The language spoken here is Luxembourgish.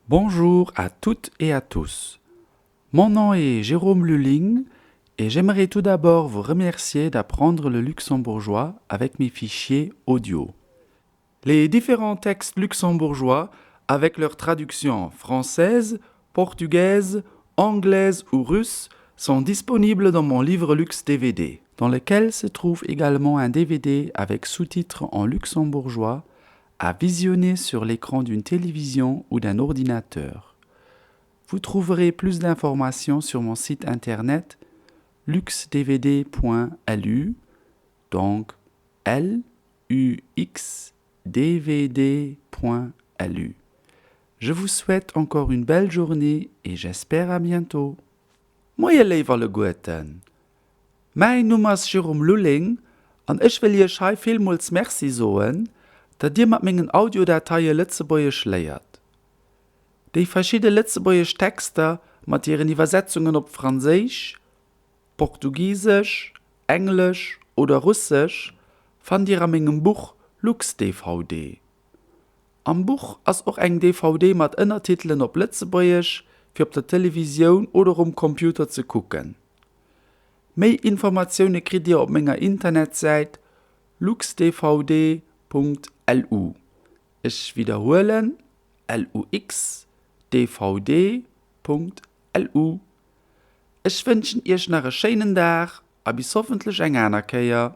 Bonjour à toutes et à tous. Mon nom est Jérôme Lulling et j'aimerais tout d'abord vous remercier d'apprendre le luxembourgeois avec mes fichiers audio. Les différents textes luxembourgeois avec leurs traductions françaises, portugaises, anglaises ou russes sont disponibles dans mon livre Lux DVD, dans lequel se trouve également un DVD avec sous-titres en luxembourgeois à visionner sur l'écran d'une télévision ou d'un ordinateur. Vous trouverez plus d'informations sur mon site internet luxdvd.lu donc L U X D V D point lu. Je vous souhaite encore une belle journée et j'espère à bientôt. Moie léif alleguerten! Mäin Numm ass Jérôme Lulling an ech wëll iech hei villmools Merci soen, datt dir mat mengen Audiodateie Lëtzebuergesch léiert. Déi verschidde lëtzebuergesch Texter mat hiren Iwwersetzungen op Franséisch, Portugisesch, Englesch oder Russesch fannt dir a mengem Buch LuxDVD. Am Buch ass och eng DVD mat Ënnertitelen op Lëtzebuergesch fir op der Televisioun oder um Computer ze kucken. Méi Informatioune kritt dir op menger Internetsäit luxdvd.lu. Ech widderhuelen, luxdvd.lu. Ech wënschen iech nach e schéinen Dag a bis hoffentlech eng aner Kéier.